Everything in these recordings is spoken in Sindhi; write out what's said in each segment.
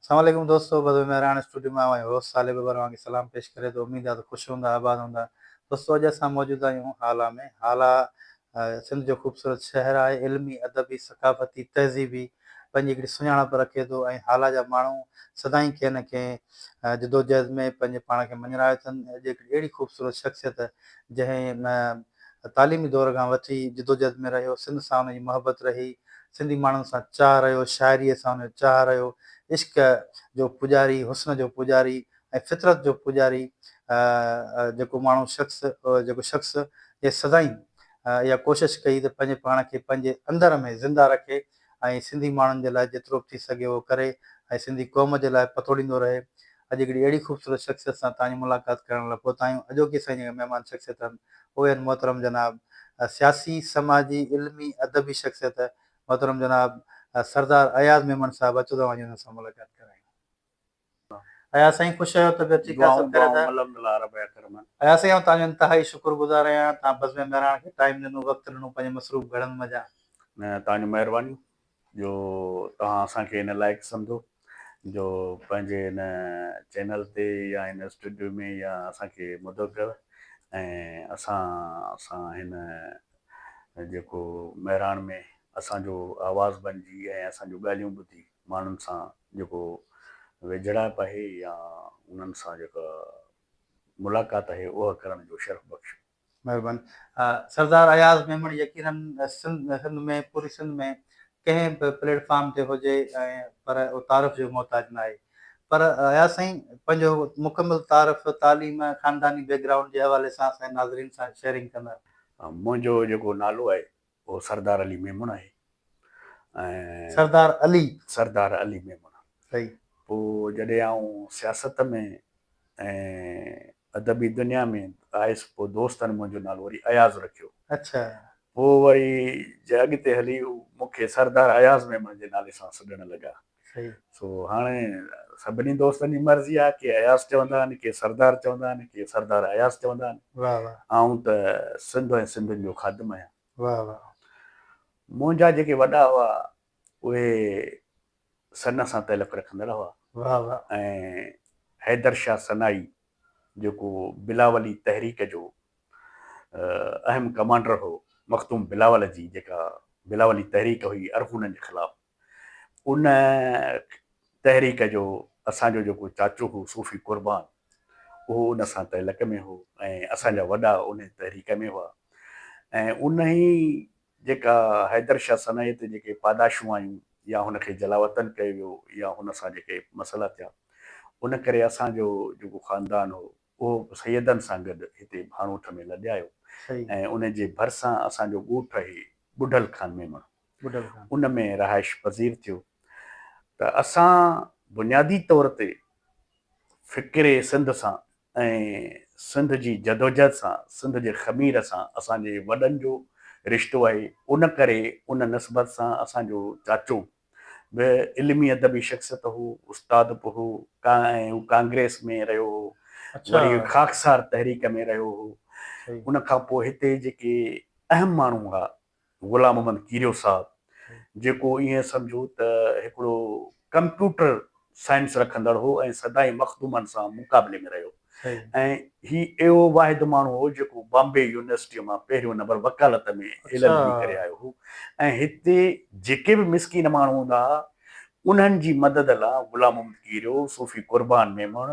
السلام عليڪم دوستو بدو مهراڻ اسٽوڊيو مان اوهان جو هوسٽ صالح ببر اوهان کي سلام پيش ڪري ٿو اميد آهي ته خوش هوندا آباد هوندا دوستو اڄ اسان موجود آهيون هالا ۾ هالا سنڌ جو خوبصورت شهر آهي علمي ادبي ثقافتي تهذيبي پنهنجي هڪڙي سڃاڻپ رکي ٿو ۽ هالا جا ماڻهو سدائين ڪنهن نه ڪنهن جدوجهد ۾ پنهنجي پاڻ کي مڃرايو اٿن اڄ هڪڙي اهڙي خوبصورت شخصيت جنهن تعليمي دور کان وٺي جدوجهد ۾ رهيو، سنڌ سان هن جي محبت رهي، سنڌي ماڻهن سان چاهه رهيو، شاعريء سان هن جو چاهه رهيو، عشق جو پوڄاري، حسن جو پوڄاري ۽ فطرت جو پوڄاري جيڪو ماڻهو شخص جيڪو شخص جنهن سدائين اها ڪوشش ڪئي ته پنهنجي پاڻ کي پنهنجي اندر ۾ زنده رکي ۽ سنڌي ماڻهن جي لاء جيترو به ٿي سگهي اهو ڪري ۽ سنڌي قوم جي لاء پتوڙيندو رهي. اڄ هڪڙي اهڙي خوبصورت شخصيت سان توهان جي ملاقات ڪرڻ لاء پهتا آهيون. اڄوڪي اسان جي جيڪا مهمان شخصيت آهن اهي آهن محترم جناب سياسي، سماجي، علمي، ادبي شخصيت محترم جناب سردار اياز ميمڻ صاحب اچو ته اوهان جي انهن سان ملاقات ڪرايون. اياز سائين خوش آهيو طبيعت ٺيڪ آهي سڀ خيريت آهي؟ اياز سائين آئون توهان جو انتهائي شڪر گذار آهيان توهان بزم مهراڻ کي ٽائيم ڏنو وقت ڏنو پنهنجي مصروف گهڙن منجهان. نه توهان جون مهربانيون جو توهان اسان کي ان لائق سمجهو جو پنهنجي ان چينل تي يا ان اسٽوڊيو ۾ يا اسان کي مدعو ڪيو ۽ اسان سان هن جيڪو مهراڻ ۾ اسان جو آواز بنجي ۽ اسان جون ڳالهيون ٻڌي ماڻهن سان جيڪو ويجهڙائپ آهي يا انهن سان جيڪا ملاقات آهي اها ڪرڻ جو شرف بخشيو. مھرباني سردار اياز ميمڻ يقينن سنڌ ۾ پوري سنڌ ۾ ڪنهن به پليٽ فارم تي هجي ۽ پر اهو تعارف جو محتاج ناهي پر اياز سائين پنهنجو مڪمل تعارف تعليم خانداني بيڪ گرائونڊ جي حوالي سان اسان جي ناظرين سان شيئرنگ ڪندا. منهنجو جيڪو نالو آهي اهو سردار علي ميمڻ آهي ۽ سردار علي. سردار علي ميمڻ. صحيح. پوء جڏهن آئون سياست ۾ ۽ ادبي دنيا ۾ آيس پوء دوستن منهنجو نالو وري اياز رکيو. اڇا. پوء وري جي اڳتي هلي مون کي سردار اياز ميمڻ جي نالي سان سڏڻ لڳا. صحيح. سو هاڻي سڀني دوستن جي مرضي آهي ڪي اياز چوندا آهن ڪي سردار چوندا آهن ڪي سردار اياز چوندا آهن. واهه واهه. آئون ته سنڌ ۽ سنڌين جو خادم آهيان. واهه واهه. منهنجا جيڪي وڏا هئا اهي سن سان تعلق رکندڙ هئا. واهه واهه. ۽ حيدر شاهه سنائي جيڪو بلاولي تحريڪ جو اهم ڪمانڊر هو مخدوم بلاول جي جيڪا بلاولي تحريڪ هئي ارغونن جي خلاف ان تحريڪ جو اسان جو جيڪو چاچو هو صوفي قربان اهو ان سان تعلق ۾ هو ۽ اسان جا وڏا ان تحريڪ ۾ هئا ۽ انهي جيڪا حيدر شاهه سنائي تي جيڪي پاداشون آيون يا هن کي جلاوطن ڪيو ويو يا هن سان جيڪي مسئلا ٿيا ان ڪري اسان جو جيڪو خاندان هو اهو سيدن سان گڏ هتي ڀاڻوٺ ۾ لڏي آيو ۽ ان جي ڀرسان اسان جو ڳوٺ آهي ٻڍل خان ميمڻ ان ۾ رهائش پذير ٿيو ته اسان بنيادي طور تي فڪري سنڌ سان ۽ سنڌ جي جدوجهد سان سنڌ جي خمير سان اسان جي وڏن جو رشتو آهي ان ڪري ان نسبت سان اسان جو چاچو به علمي ادبي شخصيت هو استاد به هو ۽ هو ڪانگريس ۾ رهيو هو وري خاڪسار تحريڪ ۾ رهيو هو ان کان پوء هتي جيڪي اهم ماڻهو هئا غلام محمد ڪيريو صاحب جيڪو ائين سمجهو ته هڪڙو ڪمپيوٽر سائنس رکندڙ هو ۽ سدائين مخدومن سان مقابلي ۾ رهيو ۽ هي اهو واحد ماڻهو هو جيڪو بامبي يونيورسٽيء مان پهريون نمبر وڪالت ۾ ايل ايل بي ڪري آيو هو ۽ هتي جيڪي به مسڪين ماڻهو هوندا ها انهن جي مدد لا غلام محمد ڪيريو، صوفي قربان ميمڻ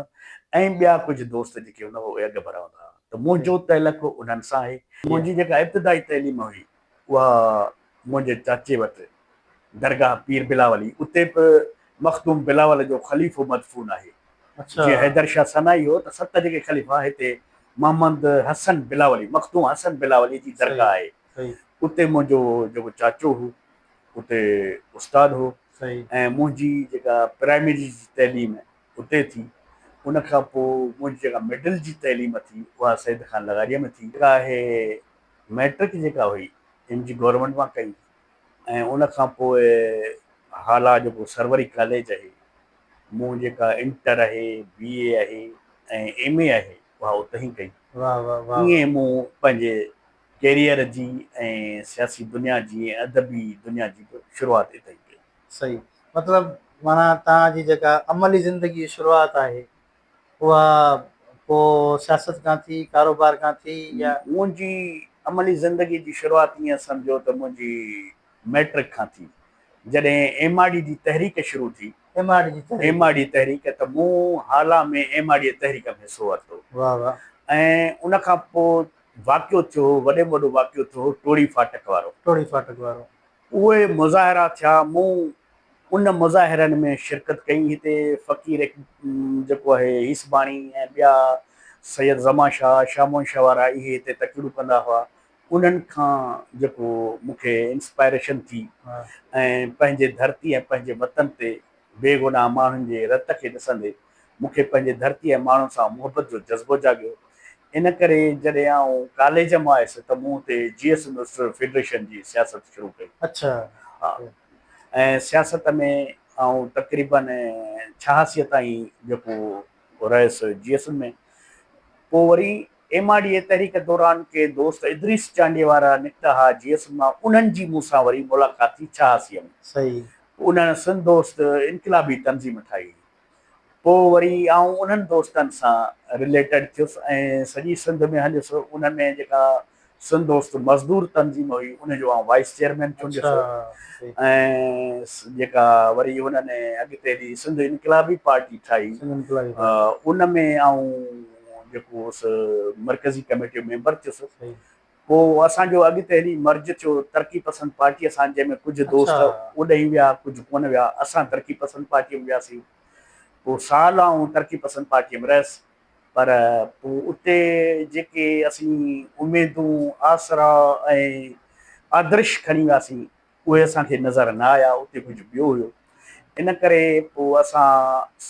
۽ ٻيا ڪجهه دوست جيڪي هوندا هئا اهي اڳڀرا هوندا ها ته منهنجو تعلق انهن سان آهي. منهنجي جيڪا ابتدائي تعليم هئي اها منهنجي چاچي وٽ درگاهه پير بلاولي اتي به مخدوم بلاول جو خليفو مدفون آهي. جيئن حيدر شاهه سنائي هو ته ست جيڪي خليفا هتي محمد حسن بلاولي مخدوم حسن بلاولي جي درگاهه آهي اتي منهنجو جيڪو چاچو هو اتي استاد هو ۽ منهنجي جيڪا پرائمري جي تعليم اتي ٿي ان کان پوء منهنجي جيڪا مڊل جي تعليم ٿي اها سيد خان لغاريء ۾ ٿي. جيڪا آهي مئٽرڪ جيڪا هئي ايم جي گورنمينٽ مان ڪئي ۽ ان کان پوء هالا جيڪو سروري ڪاليج آهي مون جيڪا انٽر آهي، بي اي آهي ۽ ايم اي آهي اها اتهين ڪئي. ائين مون پنهنجي ڪيريئر جي ۽ سياسي دنيا جي ۽ ادبي دنيا جي به شروعات اتهين ڪئي. صحيح مطلب معنيٰ توهان جي جيڪا عملي زندگي جي شروعات آهي اها پوء سياست کان ٿي، ڪاروبار کان ٿي يا؟ منهنجي عملي زندگي جي شروعات ائين سمجهو ته منهنجي مئٽرڪ کان ٿي. جڏهن ايم آر ڊي جي تحريڪ شروع ٿي. ايم آر ڊي جي تحريڪ. ايم آر ڊي تحريڪ ته مون هالا ۾ ايم آر ڊي تحريڪ ۾ حصو ورتو. واه واه. ۽ ان کان پوء واقعو ٿيو هو، وڏي ۾ وڏو واقعو ٿيو هو ٽوڙي ڦاٽڪ وارو. ٽوڙي ڦاٽڪ وارو. اهي مظاهرا ٿيا، مون ان مظاهرن ۾ شرڪت ڪئي، هتي فقير جيڪو آهي هيسباڻي ۽ ٻيا سيد زمان شاهه، شاهه محمد شاهه وارا اهي هتي تقريرون ڪندا هئا، انهن کان جيڪو مون کي انسپائريشن ٿي ۽ پنهنجي ڌرتي ۽ پنهنجي وطن تي بيگناهه ماڻهن جي رت کي ڏسندي مون کي پنهنجي ڌرتي ۽ ماڻهن سان محبت جو جذبو جاڳيو. ان ڪري جڏهن آئون ڪاليج مان آيس ته مون اتي جي ايس يونيورسٽي فيڊريشن جي سياست شروع ڪئي. اڇا. ها ۽ سياست ۾ آئون تقريبن 86 تائين جيڪو رهيس جي ايس ۾. پوء وري ايم آر ڊي اي تحريڪ دوران ڪي دوست ادريس چانڊيي وارا نڪتا ها جي ايس مان انهن جي مون سان وري ملاقات ٿي 86 ۾. صحيح. انهن سنڌ دوست انقلابي تنظيم ٺاهي. پوء وري آئون انهن دوستن سان رليٽيڊ ٿيس ۽ سڄي سنڌ ۾ هليس. انهن ۾ جيڪا سنڌ دوست مزدور تنظيم هئي ان جو آئون وائيس چيئرمين چونڊيس ۽ جيڪا وري انهن اڳتي هلي سنڌ انقلابي پارٽي ٺاهي ان ۾ آئون جيڪو هوس مرڪزي ڪميٽي جو ميمبر ٿيس. پوء اسان جو اڳتي هلي مرج ٿيو ترقي پسند پارٽيء سان جنهن ۾ ڪجهه دوست اڏهي ويا ڪجهه ڪونه ويا. اسان ترقي پسند پارٽيء ۾ وياسين. پوء سال آئون ترقي پسند پارٽيء ۾ رهيس پر پوء اتي جيڪي اسين اميدون، آسرا ۽ آدرش کڻي وياسين اهي اسان کي نظر نه آيا اتي ڪجهه ٻيو هيو. ان ڪري پوء اسان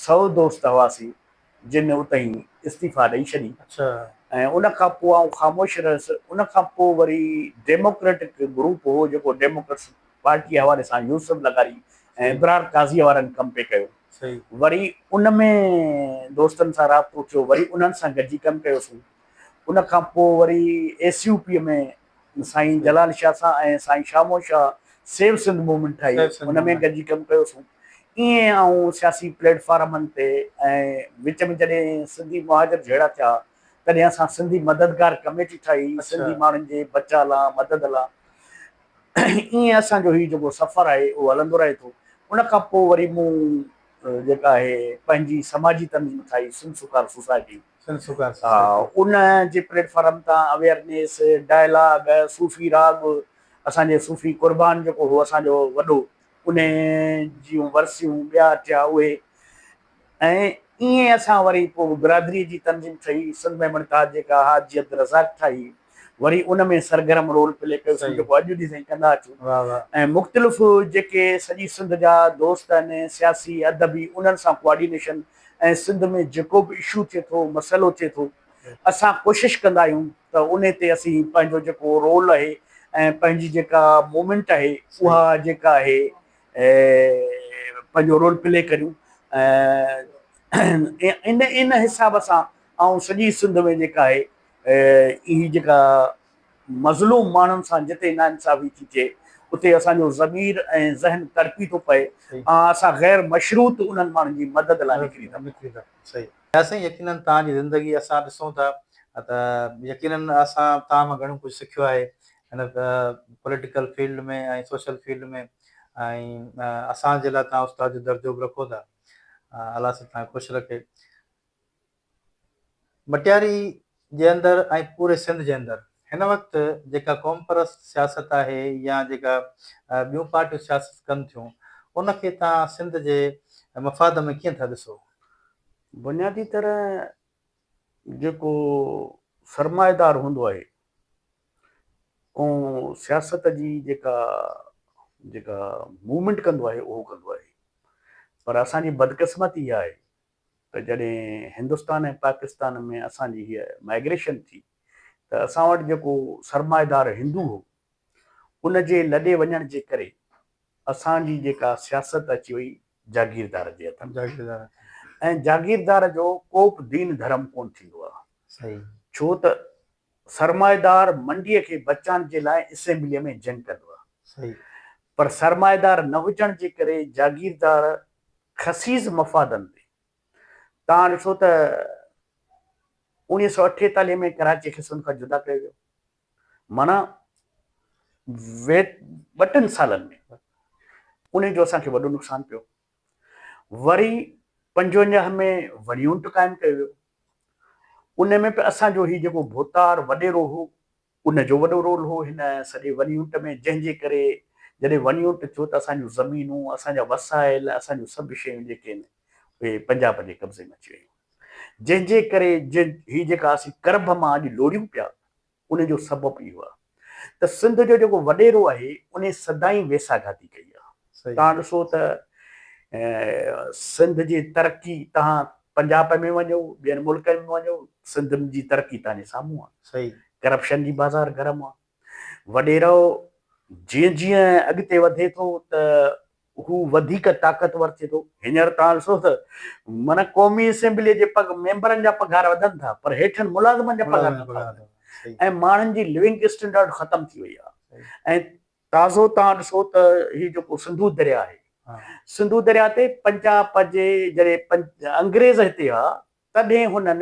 سئو دوست هئاسين جن اتهين استعيفا ڏئي ڇڏي ۽ ان کان پوء آئون خاموش رهيس. ان کان پوء وري ڊيموڪريٽڪ گروپ هو جيڪو ڊيموڪريٽس پارٽيء حوالي سان يوسف لغاري ۽ ابرار قاضيء وارن ڪم پئي ڪيو. وري ان ۾ دوستن سان رابطو ٿيو وري انهن سان گڏجي ڪم ڪيوسون. ان کان پوء وري ايس يو پيء ۾ سائين جلال شاهه سان ۽ سائين شاهه محمد شاهه سيو سنڌ موومينٽ ٺاهي ان ۾ گڏجي ڪم ڪيوسون. ائين آئون سياسي پليٽ فارمن تي ۽ وچ ۾ جڏهن سنڌي مهاجر جهيڙا ٿيا تڏهن اسان سنڌي مددگار ڪميٽي ٺاهي سنڌي ماڻهن جي بچاء لا مدد لا ائين اسان جو هي جيڪو سفر آهي اهو هلندو رهي ٿو. ان کان پوء وري مون جيڪا آهي پنهنجي سماجي تنظيم ٺاهي سنڌ سڪار سوسائٽي. سنڌ سڪار سوسائٽي. ان جي پليٽ فارم تان اويئرنيس، ڊائلاگ، صوفي راڳ، اسان جي صوفي قربان جيڪو هو اسان جو وڏو ان جون ورسيون ٻيا ٽيا اهي ۽ ائين اسان وري پوء برادريء جي تنظيم ٺهي، سنڌ ميمڻ اتحاد جيڪا حاجي عبدالرزاق ٺاهي، وري ان ۾ سرگرم رول پلي ڪيوسين جيڪو اڄ ڏينهن تائين ڪندا اچون ۽ مختلف جيڪي سڄي سنڌ جا دوست آهن سياسي ادبي انهن سان ڪوآرڊينيشن ۽ سنڌ ۾ جيڪو به اشو ٿئي ٿو مسئلو ٿئي ٿو اسان ڪوشش ڪندا آهيون ته انهي تي اسين پنهنجو جيڪو رول آهي ۽ پنهنجي جيڪا موومينٽ آهي اها جيڪا آهي پنهنجو رول پلي ڪريون ۽ ان ان حساب سان آئون سڄي سنڌ ۾ جيڪا آهي اهي جيڪا مظلوم ماڻهن سان جتي ناانصافي ٿي ٿئي اتي اسان جو ضمير ۽ ذهن تڙپي ٿو پئي ۽ اسان غير مشروط انهن ماڻهن جي مدد لاء نڪري ٿا پئون. صحيح يا سائين يقينن توهان جي زندگي اسان ڏسون ٿا ته يقينن اسان توهان مان گهڻو ڪجهه سکيو آهي هن پوليٽيڪل فيلڊ ۾ ۽ سوشل فيلڊ ۾ ۽ اسان جي لاء توهان استاد جو درجو به رکو ٿا الله سائين توهان کي خوش رکي. مٽياري جي اندر ۽ پوري سنڌ جي اندر هن وقت جيڪا قومپرست سياست آهي يا جيڪا ٻيون پارٽيون سياست ڪن ٿيون ان کي توهان سنڌ جي مفاد ۾ ڪيئن ٿا ڏسو؟ بنيادي طرح جيڪو سرمائيدار هوندو آهي ڪو سياست جي جيڪا جيڪا موومينٽ ڪندو آهي اهو ڪندو آهي پر اسان جي بدقسمتي اها آهي ته جڏهن هندستان ۽ پاڪستان ۾ اسان جي هيء مائگريشن ٿي ته اسان وٽ جيڪو سرمائيدار هندو هو ان جي لڏي وڃڻ جي ڪري اسان جي جيڪا سياست اچي وئي جاگيردار جي هٿن ۾ ۽ جاگيردار جو ڪو به دين ڌرم ڪونه ٿيندو آهي ڇو ته سرمائيدار منڊيء کي بچائڻ جي لاء اسيمبليء ۾ جنگ ڪندو آهي پر سرمائيدار نه هجڻ جي ڪري جاگيردار. خسيس مفادن تي. توهان ڏسو ته 1948 ۾ ڪراچي کي سنڌ کان جدا ڪيو ويو. معنيٰ ٻه ٽن سالن ۾ انهي جو اسان کي وڏو نقصان پيو. وري 55 ۾ ون يونٽ قائم ڪيو ويو. ان ۾ به اسان جو هي جيڪو ڀوتار وڏيرو هو ان جو وڏو رول هو هن سڄي ون يونٽ ۾ جنهن جي ڪري جڏهن ون يونٽ ٿيو ته اسان جون زمينون، اسان جا وسائل، اسان جون سڀ شيون جيڪي آهن اهي پنجاب جي قبضي ۾ اچي ويون. جنهن جي ڪري هي جيڪا اسين ڪرب مان اڄ لوڙيون پيا ان جو سبب اهو آهي ته سنڌ جو جيڪو وڏيرو آهي ان سدائين ويساهه گهاتي ڪئي آهي. توهان ڏسو ته سنڌ جي ترقي توهان پنجاب ۾ وڃو ٻين ملڪن ۾ وڃو سنڌ جي ترقي توهان جي سامهون آهي. ڪرپشن جي بازار گرم آهي. وڏيرو جيئن جيئن اڳتي وڌي ٿو ته هو وڌيڪ طاقتور ٿئي ٿو. هينئر توهان ڏسو ته معنيٰ قومي اسيمبليء جي ميمبرن جا پگهار وڌن ٿا پر هيٺن ملازمن جا پگهار نٿا وڌن ۽ ماڻهن جي لونگ اسٽينڊرڊ ختم ٿي وئي آهي ۽ تازو توهان ڏسو ته هي جيڪو سنڌو درياء آهي سنڌو درياء تي پنجاب جي جڏهن انگريز هتي هئا تڏهن هنن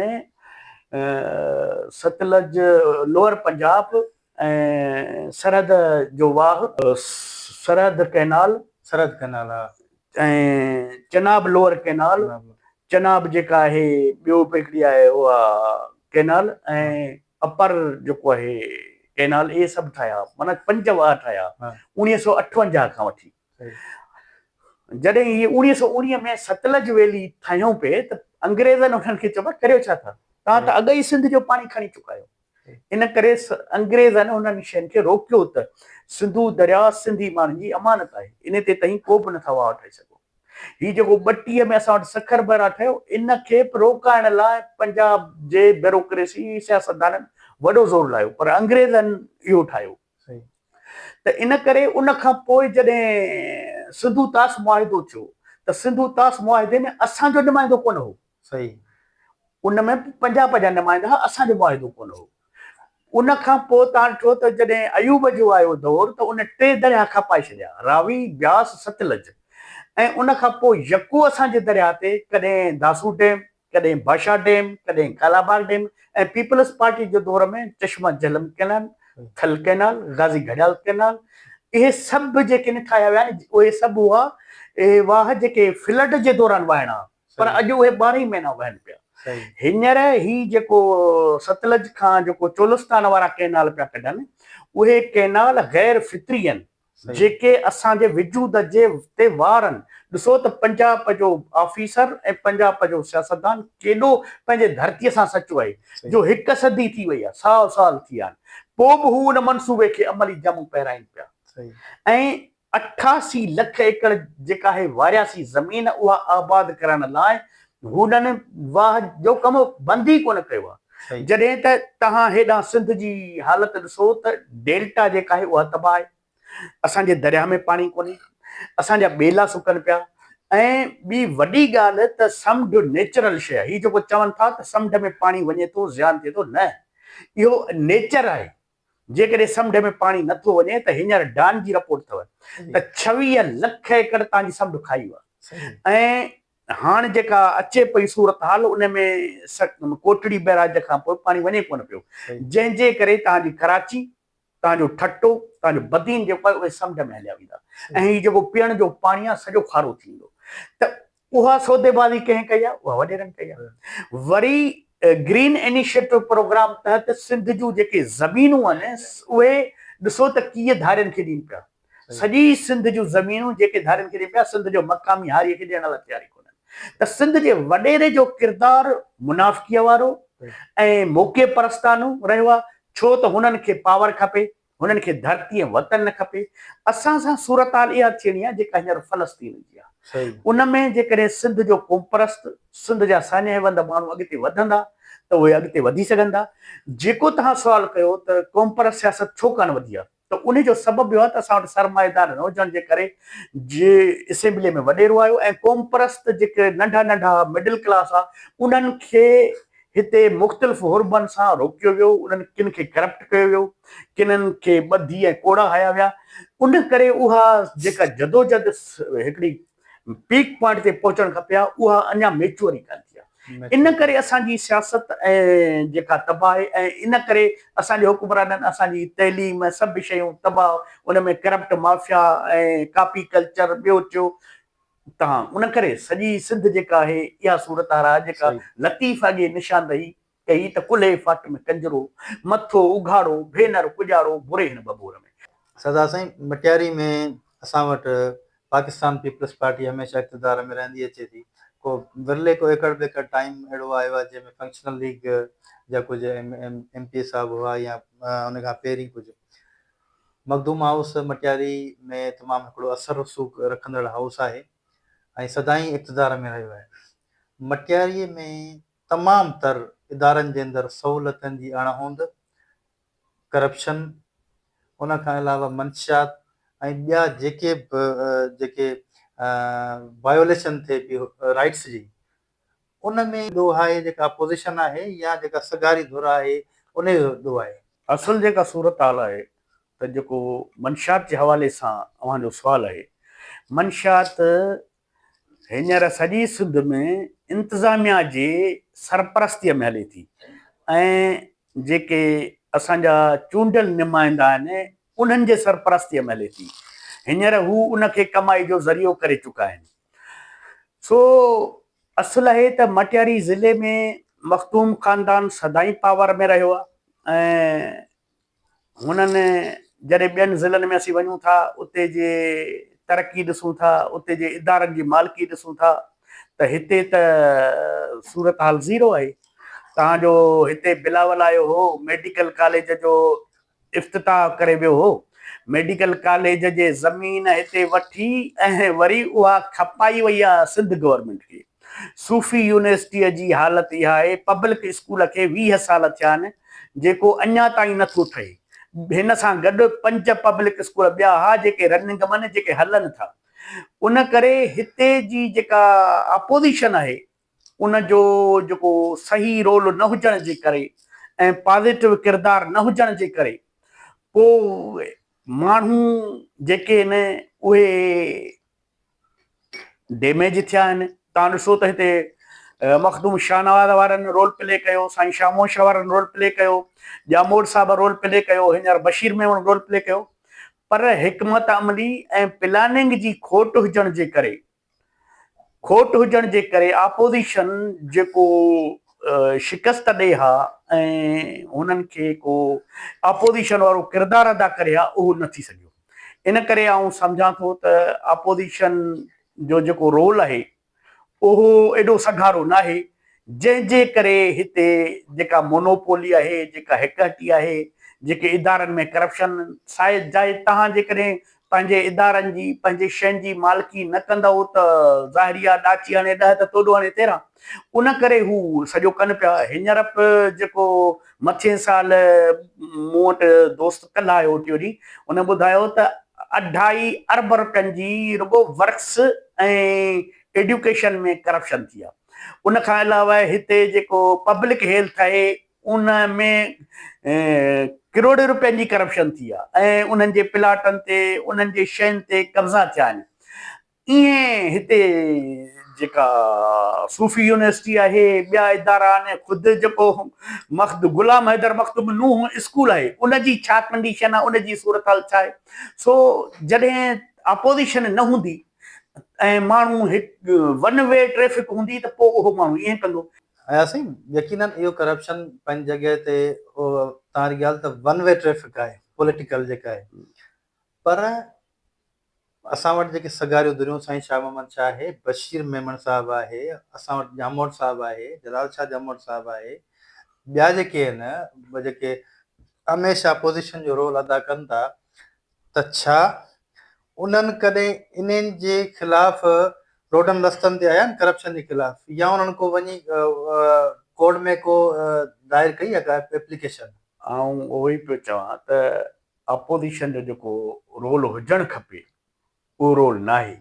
ستلج، لوئر پنجاب ۽ سرحد جو واهه، سرحد ڪئنال، سرحد ڪئنال ها. ۽ چناب لوئر ڪئنال، چناب جيڪا آهي ٻيو به هڪڙي آهي اها ڪئنال ۽ اپر جيڪو آهي ڪئنال اهي سڀ ٺاهيا معنيٰ پنج واهه ٺاهيا 1958 کان وٺي. جڏهن هي 1919 ۾ ستلج ويلي ٺاهيون پئي ته انگريزن انهن کي چيو ڪريو ڇا ٿا توهان ته اڳ ئي سنڌ جو پاڻي کڻي چڪا آهيو ان ڪري انگريزن انهن شين کي روڪيو ته سنڌو درياء سنڌي ماڻهن جي امانت آهي ان تي تهين ڪو به نٿا واهه ٺاهي سگهو هي جيڪو 32 ۾ اسان وٽ سکر بئراج ٺهيو ان کي به روڪائڻ لاء پنجاب جي بيوروڪريسي سياستدانن وڏو زور لايو پر انگريزن اهو ٺاهيو ته ان ڪري ان کان پوء جڏهن سنڌو طاس معاهدو ٿيو ته سنڌو طاس معاهدي ۾ اسان جو نمائندو ڪونه هو. ان ۾ پنجاب جا نمائندا هئا اسان جو معاهدو ڪونه هو. ان کان پوء تان ڏٺو ته جڏهن ايوب جو آيو دور ته ان ٽي درياهه کپائي ڇڏيا، راوي، بياس، ستلج ۽ ان کان پوء يڪو اسان جي درياهه تي ڪڏهن داسو ڊيم، ڪڏهن ڀاشا ڊيم، ڪڏهن ڪالاباغ ڊيم ۽ پيپلز پارٽي جي دور ۾ Chashma Jhelum canal, Thal canal, Ghazi Gharial canal اهي سڀ جيڪي نه ٺاهيا ويا آهن اهي سڀ هئا اهي واهه جيڪي فلڊ جي دوران وهڻا پر اڄ اهي 12 ئي مهينا وهن پيا. هينئر هي جيڪو ستلج کان جيڪو چولستان وارا ڪئنال پيا ڪڍن اهي ڪئنال غير فطري آهن جيڪي اسان جي وجود جي تي وار آهن. ڏسو ته پنجاب جو آفيسر ۽ پنجاب جو سياستدان ڪيڏو پنهنجي ڌرتيء سان سچو آهي جو هڪ صدي ٿي وئي آهي، سئو سال ٿي ويا آهن، پوء به هو ان منصوبي کي عملي جامو پهرائين پيا ۽ 88 لک ايڪڙ جيڪا آهي وارياسي زمين اها آباد ڪرڻ لاء هنن واهه جو ڪم بند ئي ڪونه ڪيو آهي. جڏهن ته توهان هيڏانهن سنڌ جي حالت ڏسو ته ڊيلٽا جيڪا آهي اها تباهه آهي. اسان جي درياهه ۾ پاڻي ڪونهي، اسان جا ٻيلا سڪن پيا ۽ ٻي وڏي ڳالهه ته سمنڊ نيچرل شيء آهي. هي جيڪو چون ٿا ته سمنڊ ۾ پاڻي وڃي ٿو زيان ٿئي ٿو نه اهو نيچر آهي. جيڪڏهن سمنڊ ۾ پاڻي نه ٿو وڃي ته هينئر ڊان جي رپورٽ اٿو ته 26 لک ايڪڙ تان جي سمنڊ کائي ويو آهي ۽ هاڻ جيڪا اچي پئي صورتحال ان ۾ ڪوٽڙي بئراج کان پوء پاڻي وڃي ڪونه پيو جنهن جي ڪري تان جي ڪراچي تان جو ٺٽو تان جو بدين جيڪو آهي اهي سمنڊ ۾ هليا ويندا ۽ هي جيڪو پيئڻ جو پاڻي آهي سڄو کارو ٿي ويندو ته اها سوديبازي ڪنهن ڪئي آهي؟ اها وڏيرن ڪئي آهي. وري گرين انيشيٽو پروگرام تحت سنڌ جون جيڪي زمينون آهن اهي ڏسو ته ڪيئن ڌارين کي ڏين پيا. سڄي سنڌ جون زمينون جيڪي ڌارين کي ڏين پيا سنڌ جو مقامي هاريء کي ڏيڻ لاء تيار ئي ڪونهن. ته سنڌ جي وڏيري جو ڪردار منافقيء وارو ۽ موقعي پرستانو رهيو آهي ڇو ته هنن کي پاور کپي. هنن کي ڌرتي ۽ وطن نه کپي. اسان سان صورتحال اها ٿيڻي آهي جيڪا هينئر فلسطين جي آهي. ان ۾ جيڪڏهن سنڌ جو قومپرست، سنڌ جا ساڃاهه وند ماڻهو اڳتي وڌندا ته اهي اڳتي وڌي سگهن ٿا. جيڪو توهان سوال ڪيو ته قومپرست سياست ڇو ڪانه وڌي آهي ته ان جو سبب اهو آهي ته اسان وٽ سرمائيدار نه هجڻ جي ڪري جي اسيمبلي ۾ وڏيرو آيو ۽ قومپرست جيڪي ننڍا ننڍا مڊل ڪلاس آهي انهن کي هتي مختلف حربن سان روڪيو ويو، انهن ڪن کي ڪرپٽ ڪيو ويو، ڪنن کي ٻڌي ۽ ڪوڙا هنيا ويا، ان ڪري اها جيڪا جدوجھد هڪڙي پيڪ پوائنٽ تي پهچڻ کپي ها اها اڃا ميچوئر ئي ڪانه ٿي آهي. ان ڪري اسان جي سياست ۽ جيڪا تباهه آهي ۽ ان ڪري اسان جي حڪمرانن اسان جي تعليم سڀ شيون تباهه ان ۾ ڪرپٽ مافيا ۽ ڪاپي ڪلچر ٻيو ٽيو تان ان ڪري سڄي سنڌ جيڪا آهي اها صورتحال آهي جيڪا لطيف اڳي نشاندهي ڪئي ته ڪلهي ڦاٽ ۾ ڪنجرو، مٿو اگهاڙو، ڀينر ڪڄاڙو، بري هن ٻٻور ۾. سردار سائين مٽياري ۾ اسان وٽ پاڪستان پيپلز پارٽي هميشه اقتدار ۾ رهندي اچي ٿي ڪو ورلي ڪو ايڪڙ ٻيڪڙ ٽائيم اهڙو آيو آهي جنهن ۾ فنڪشنل ليگ جا ڪجهه ايم پي اي صاحب هئا يا ان کان پهرين ڪجهه مخدوم هائوس مٽياري ۾ تمام هڪڙو اثر رسوخ رکندڙ هائوس آهي ۽ سدائين اقتدار ۾ رهيو آهي. مٽياري ۾ تمام تر ادارن جي اندر سهولتن جي اڻ هوند، ڪرپشن، ان کان علاوه منشيات ۽ ٻيا جيڪي به جيڪي وايوليشن ٿئي پئي رائٽس جي ان ۾ ڏوهه آهي جيڪا اپوزيشن آهي يا جيڪا سگهاري ڌر آهي ان جو ڏوهه آهي. اصل جيڪا صورتحال آهي ته جيڪو منشيات جي حوالي سان اوهان جو سوال آهي، منشيات هينئر سڄي سنڌ ۾ انتظاميا جي سرپرستيء ۾ هلي ٿي ۽ جيڪي اسان جا چونڊيل نمائندا آهن انهن جي سرپرستيء ۾ هلي ٿي. هينئر هو ان کي ڪمائي جو ذريعو ڪري چڪا آهن. سو اصل آهي ته مٽياري ضلعي ۾ مخدوم خاندان سدائين پاور ۾ رهيو آهي ۽ هنن جڏهن ٻين ضلعن ۾ اسين وڃون ٿا اتي جي ترقي ڏسون ٿا اتي جي ادارن جي مالڪي ڏسون ٿا ته هتي ته صورتحال زيرو آهي تان جو هتي بلاول آيو هو ميڊيڪل ڪاليج جو افتتاح ڪري ويو هو. ميڊيڪل ڪاليج جي زمين هتي وٺي ۽ وري اها کپائي وئي آهي سنڌ گورنمينٽ کي. صوفي يونيورسٽيء جي حالت اها آهي، پبلڪ اسڪول کي 20 سال ٿيا آهن، جيڪو اڃا تائين نه ٿو ٺهي. هن سان گڏ پنج پبلڪ اسڪول ٻيا ها جيڪي رننگ ۾ آهن، جيڪي هلن ٿا. ان ڪري هتي جي جيڪا اپوزيشن آهي، ان جو جيڪو صحيح رول نه هجڻ جي ڪري ۽ پازيٽو ڪردار نه هجڻ جي ڪري پوء ماڻهو جيڪي آهن اهي ڊيميج ٿيا آهن. تان ڏسو ته هتي مخدوم شاهنواز وارن رول پلي ڪيو، سائين شاهه شاهه وارن رول پلي ڪيو، ڄاموٽ صاحب رول پلي ڪيو، هينئر بشير ميمڻ رول پلي ڪيو پر حڪمت عملي ۽ پلاننگ جي کوٽ هجڻ جي ڪري کوٽ هجڻ جي ڪري آپوزيشن جيڪو شڪست ڏئي ها ۽ هنن کي ڪو آپوزيشن وارو ڪردار ادا ڪري ها اهو نه ٿي سگهيو. ان ڪري آئون سمجهان ٿو ته آپوزيشن جو جيڪو رول آهي اهو ايڏو سگهارو ناهي جنهن جي ڪري هتي جيڪا مونوپولي آهي، جيڪا هڪ هٽي آهي، جيڪي ادارن ۾ ڪرپشن سائي جاء تهان جيڪڏهن پنهنجي ادارن جي پنهنجي شين جي مالڪي نه ڪندؤ ته ظاهري آ ڏاچي هڻي ڏهه ته توڏو هڻي 13. ان ڪري هو سڄو ڪن پيا. هينئر به جيڪو مٿين سال مون وٽ دوست ڪلهه آيو ٽيون ڏينهن ان ٻڌايو ته اڍائي ارب رپين جي رڳو ورڪس ۽ ايڊيوڪيشن ۾ ڪرپشن ٿي آ. ان کان علاوه هتي جيڪو پبلڪ هيلٿ آهي ان ۾ ڪروڙين روپين جي ڪرپشن ٿي آهي ۽ انهن جي پلاٽن تي انهن جي شين تي قبضا ٿيا آهن. ائين هتي جيڪا صوفي يونيورسٽي آهي ٻيا ادارا آهن خود جيڪو مخد غلام حيدر مخدوم نوح اسڪول آهي ان جي ڇا ڪنڊيشن آهي ان جي صورتحال ڇا آهي سو جڏهن اپوزيشن نه هوندي ۽ ماڻهو هڪ ون وي ٽريفڪ هوندي ته پوء اهو ماڻهو ائين ڪندو. اياز سائين يقينن اهو ڪرپشن پنهنجي جڳهه تي توهان جي ڳالهه ته ون وي ٽريفڪ آهي پوليٽيڪل جيڪا آهي پر اسان وٽ جيڪي سگهاريون ڌريون سائين شاهه محمد شاهه آهي بشير ميمڻ صاحب آهي اسان وٽ ڄاموٽ صاحب آهي جلال شاهه ڄاموٽ صاحب آهي ٻيا جيڪي آهن جيڪي هميشه اپوزيشن جو رول ادا ڪن ٿا ته ڇا انهن ڪڏهن انهن جي خلاف روڊن رستن تي آيا آهن ڪرپشن جي خلاف يا انهن ڪو وڃي ڪورٽ ۾ ڪو دائر ڪئي آهي ڪا ايپليڪيشن؟ آئون اهو ئي پيو چوان ته اپوزيشن جو جيڪو رول هجڻ کپي اهو رول ناهي،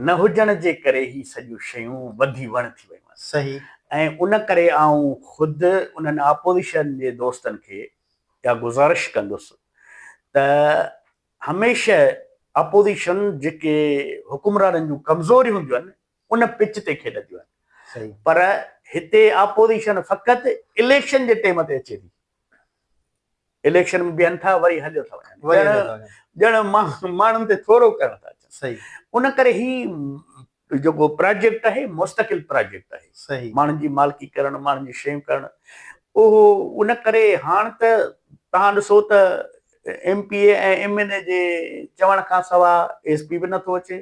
نه هجڻ جي ڪري هي سڄيون شيون وڌي وڻ ٿي ويون آهن. صحيح. ۽ ان ڪري آئون خود انهن اپوزيشن جي دوستن کي اها گذارش ڪندس ته هميشه اپوزيشن جيڪي حڪمرانن جون ڪمزوريون هونديون آهن ان پچ تي کيڏنديون آهن پر هتي اپوزيشن فقط اليڪشن جي ٽيم تي اچي ٿي اليڪشن ۾ بيهن ٿا وري هليو ٿا وڃن ڄڻ ماڻهن تي ٿورو ڪرڻ ٿا اچن ان ڪري هي جيڪو پراجيڪٽ آهي مستقل پراجيڪٽ آهي صحيح ماڻهن جي مالڪي ڪرڻ ماڻهن جي شيون ڪرڻ اهو ان ڪري هاڻ ته تهان ڏسو ته M P A ۽ M N A جي چوڻ کان سوا ايس پي به نٿو اچي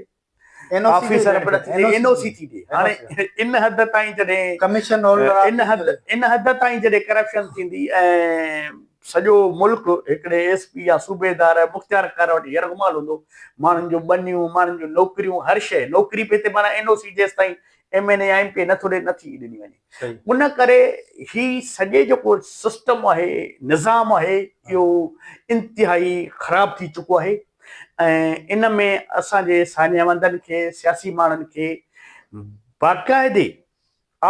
آفيسر به نٿي ڏي اين او سي ٿي ڏي هاڻي ان حد تائين جڏهن ڪميشن هولڊر ان حد ان حد تائين جڏهن ڪرپشن ٿيندي ۽ سڄو ملڪ هڪڙي ايس پي يا صوبيدار مختيارڪار وٽ يرغمال هوندو، ماڻهن جون ٻنيون، ماڻهن جون نوڪريون، هر شيء، نوڪري به هتي معنيٰ اين او سي جيستائين ايم اين اي يا ايم پي اي نٿو ڏي نٿي ڏني وڃي. ان ڪري هي سڄي جيڪو سسٽم آهي، نظام آهي اهو انتهائي خراب ٿي چڪو آهي ۽ ان ۾ اسان جي ساڃاهوندن کي، سياسي ماڻهن کي باقاعدي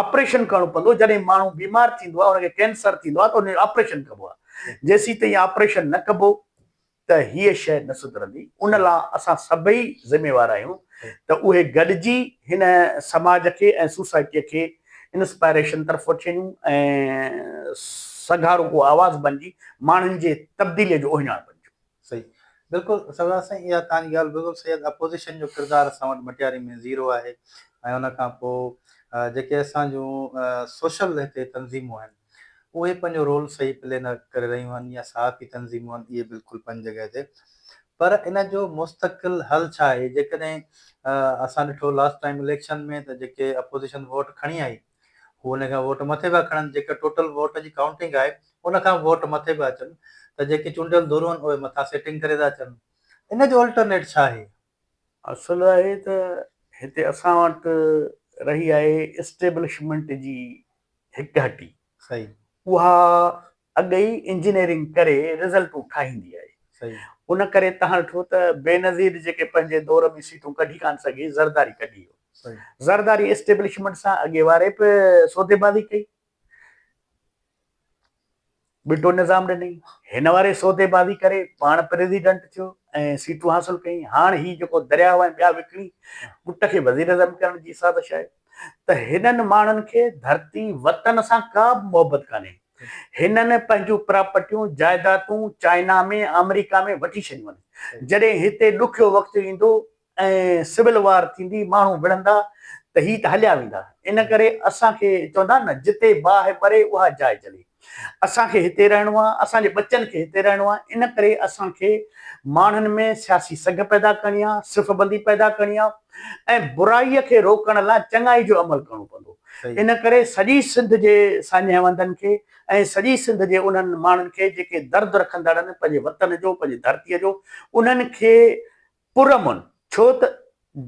آپريشن ڪرڻو پوندو جڏهن ماڻهو بيمار ٿيندو آهي ان کي ڪينسر ٿيندو آهي ته ان جو آپريشن ڪبو آهي جيسين تائين آپريشن نه ڪبو ته هيء شيء نه سڌرندي ان لاء اسان سڀئي ذميوار آهيون ته اهي گڏجي هن سماج کي ۽ سوسائٽيء کي انسپائريشن طرف وٺي وڃون ۽ سگهارو ڪو آواز بنجي ماڻهن جي تبديليء جو اهڃاڻ بنجون. صحيح بلڪل سردار سائين اها توهان جي ڳالهه بلڪل صحيح آهي اپوزيشن جو ڪردار اسان وٽ مٽياري ۾ زيرو آهي ۽ ان کان پوء جيڪي اسان جون سوشل هتي تنظيمون آهن اهي پنهنجو رول صحيح پلي نه ڪري رهيون آهن يا صحافي تنظيمون آهن اهي بلڪل پنهنجي جڳهه تي پر ان جو مستقل حل ڇا آهي جيڪڏهن اسان ڏٺو لاسٽ ٽائيم اليڪشن ۾ ته جيڪي اپوزيشن ووٽ کڻي آئي هو ان کان ووٽ مٿي پيا کڻن، جيڪا ٽوٽل ووٽ جي ڪائونٽنگ آهي ان کان ووٽ مٿي پيا اچن ته جيڪي چونڊيل ڌرون آهن اهي مٿان سيٽنگ ڪري ٿا اچن. ان جو الٽرنيٽ ڇا آهي؟ اصل آهي ته هتي اسان وٽ رهي آهي اسٽيبلشمينٽ جي هڪ هٽي. صحيح. اها اڳ ئي انجنيئرنگ ڪري رزلٽون ٺاهيندي آهي. صحيح. ان ڪري تهان ڏٺو ته بينظير جيڪي پنهنجي دور ۾ سيٽون ڪڍي ڪانه سگهي زرداري ڪڍي ويو. صحيح. زرداري اسٽيبلشمينٽ سان اڳي واري به سوديبازي ڪئي. ٻٽو نظام ڏنئي. هن واري سوديبازي ڪري پاڻ پريزيڊنٽ ٿيو ۽ سيٽون حاصل ڪيائين. هاڻ هي جيڪو درياء ۽ ٻيا وڪڻي پٽ کي وزيراعظم ڪرڻ جي سازش آهي ته هنن ماڻهن کي ڌرتي وطن سان ڪا به محبت ڪانهي. هنن پنهنجون پراپرٽيون، جائدادون چائنا ۾ آمريڪا ۾ وٺي ڇڏيون آهن. جڏهن هتي ڏکيو وقت ايندو ۽ سول وار ٿيندي، ماڻهو وڙهندا ته هي ته هليا ويندا. ان ڪري اسان کي چوندا آهن نه جتي باهه ٻري اها جاء جلي. اسان کي هتي رهڻو آهي، اسان جي ٻچن کي هتي رهڻو آهي، ان ڪري اسان کي ماڻهن ۾ سياسي سگهه پيدا ڪرڻي آهي، صف بندي پيدا ڪرڻي آهي ۽ برائيء کي روڪڻ لاء چڱائي جو عمل ڪرڻو پوندو. ان ڪري سڄي سنڌ جي ساڃاهه وندن کي ۽ سڄي سنڌ جي انهن ماڻهن کي جيڪي درد رکندڙ آهن پنهنجي وطن جو پنهنجي ڌرتيء جو انهن کي پرامن ڇو ته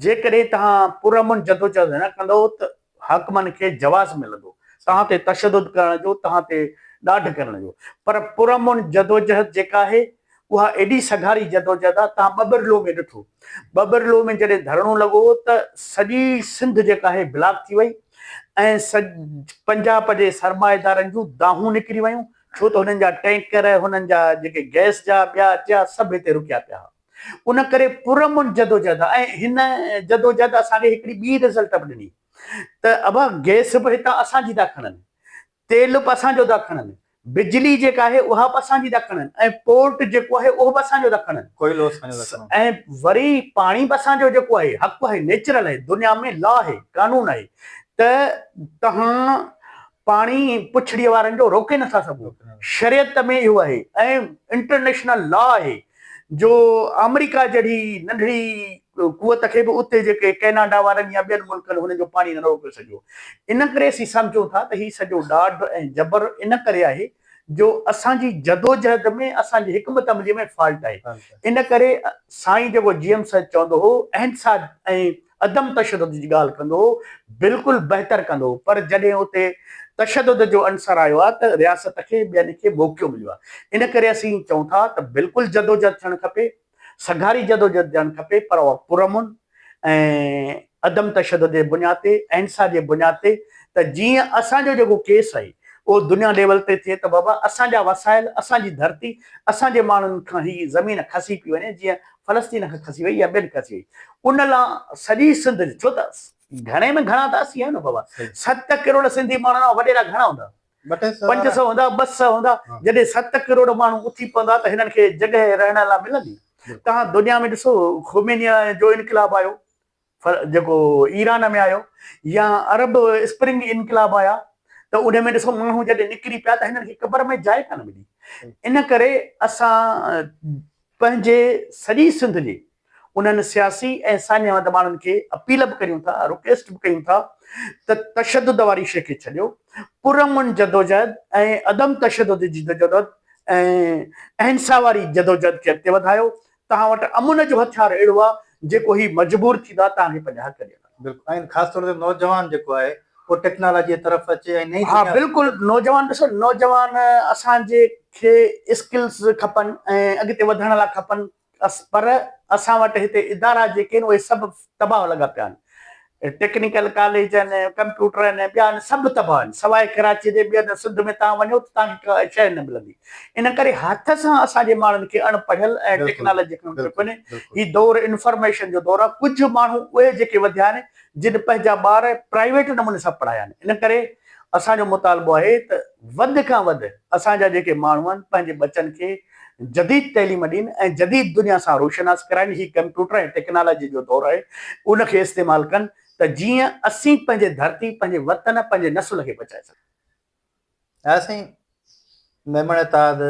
جيڪڏهن توهان پرامن جدوجهد نه ڪندؤ ته حاڪمن کي جواز ملندو توهان تي تشدد ڪرڻ جو توهان تي ڏاڍ ڪرڻ جو پر پرامن جدوجهد جيڪا آهي اها ايڏي سگهاري جدوجهد آ، توهان ٻٻرلو ۾ ڏٺو، ٻٻرلو ۾ جڏهن ڌرڻو لڳو ته سڄي سنڌ جيڪا آهي بلاڪ ٿي وئي ۽ پنجاب جي سرمائيدارن جون دانهون نڪري ويون، ڇو ته هنن جا ٽينڪر، هنن جا جيڪي گئس جا ٻيا ٽيا سڀ هتي رڪيا پيا ها. ان ڪري پرامن جدوجهد آ ۽ هن جدوجهد اسان کي هڪڙي ٻي رزلٽ به ڏني ته ابا گئس به هتان اسان جي ٿا کڻن، تيل به اسان جو ٿا کڻن، بجلي جيڪا آهي اها به اسان جي ٿا کڻن ۽ پورٽ جيڪو آهي اهو به اسان جو ٿا کڻن. ڪوئلو اسان جو ٿا کڻن. ۽ وري پاڻي به اسان جو جيڪو آهي حق آهي نيچرل آهي دنيا ۾ لا آهي قانون آهي ته توهان پاڻي پڇڙيء وارن جو روڪي نٿا سگهو شريعت ۾ اهو آهي ۽ انٽرنيشنل لا آهي جو آمريڪا جهڙي ننڍڙي قوت کي به اتي جيڪي ڪئناڊا وارن يا ٻين ملڪن هنن جو پاڻي نه روڪي سگهيو. ان ڪري اسين سمجهون ٿا ته هي سڄو ڏاڍ ۽ جبر ان ڪري آهي جو اسان جي جدوجهد ۾ اسان جي حڪمت عملي ۾ فالٽ آهي. ان ڪري سائين جيڪو جي ايم سيد چوندو هو اهنسا ۽ عدم تشدد جي ڳالهه ڪندو هو بلڪل بهتر ڪندو هو پر جڏهن اتي تشدد جو عنصر آيو آهي ته رياست کي ٻين کي موقعو مليو آهي. ان ڪري اسين چئون ٿا ته بلڪل جدوجهد ٿيڻ کپي. سگهاري جدوجهد ڏيڻ کپي پر اها پرامن ۽ عدم تشدد جي بنياد تي، اهنسا جي بنياد تي ته جيئن اسان جو جيڪو ڪيس آهي اهو دنيا ليول تي ٿئي ته بابا اسان جا وسائل، اسان جي ڌرتي، اسان جي ماڻهن کان هي زمين کسي پئي وڃي جيئن فلسطين کان کسي وئي يا ٻين کسي وئي ان لا سڄي سنڌ جي ڇو ته گهڻي ۾ گهڻا ته اسين آهيون نه بابا 7 ڪروڙ سنڌي ماڻهن مان وڏيرا گهڻا هوندا؟ 500 هوندا 200 هوندا جڏهن 7 ڪروڙ ماڻهو اٿي پوندا ته هنن کي جڳهه رهڻ لا ملندي؟ توهان دنيا ۾ ڏسو خومينيء جو انقلاب آيو جيڪو ايران ۾ آيو يا عرب اسپرنگ انقلاب آيا ته ان ۾ ڏسو ماڻهو جڏهن نڪري پيا ته هنن کي قبر ۾ جاء ڪانه ملي. ان ڪري اسان پنهنجي سڄي سنڌ جي انهن سياسي ۽ ساڃاهه وند ماڻهن کي اپيل به ڪريون ٿا، رڪويسٽ به ڪيون ٿا ته تشدد واري شيء کي ڇڏيو، پرامن جدوجهد ۽ عدم تشدد جي جدوجهد ۽ اهنسا واري جدوجهد کي اڳتي وڌايو، توهان وٽ امن جو هٿيار اهڙو آهي جيڪو هي مجبور ٿيندا توهان کي پنهنجا حق ڏيڻ لاء. بلڪل ۽ خاص طور تي نوجوان جيڪو آهي اهو ٽيڪنالاجي جي طرف اچي ۽ نئين ها بلڪل نوجوان ڏسو نوجوان اسان جي کي اسڪلز کپن ۽ اڳتي وڌڻ لاء کپن پر اسان وٽ هتي ادارا جيڪي آهن اهي سڀ تباهه لڳا پيا آهن ٽيڪنيڪل ڪاليج آهن، ڪمپيوٽر آهن ۽ ٻيا آهن سڀ تباهه آهن سواء ڪراچي جي ٻين سنڌ ۾ توهان وڃو ته توهان کي ڪا شيء نه ملندي ان ڪري هٿ سان اسان جي ماڻهن کي اڻ پڙهيل ۽ ٽيڪنالاجي کان پيو ڪونهي هي دور انفارميشن جو دور آهي ڪجهه ماڻهو اهي جيڪي وڌيا آهن جن پنهنجا ٻار پرائيويٽ نموني سان پڙهايا آهن ان ڪري اسان جو مطالبو آهي ته وڌ کان وڌ اسان جا جيڪي ماڻهو آهن پنهنجي ٻچن کي جديد تعليم ڏين ۽ جديد دنيا سان روشناس ڪرائين، هي ڪمپيوٽر ۽ ٽيڪنالاجي جو دور آهي، ان کي استعمال ڪن ته جيئن اسين پنهنجي ڌرتي، پنهنجي وطن، پنهنجي نسل کي بچائي سگهون. ها سائين ميمڻ اتحاد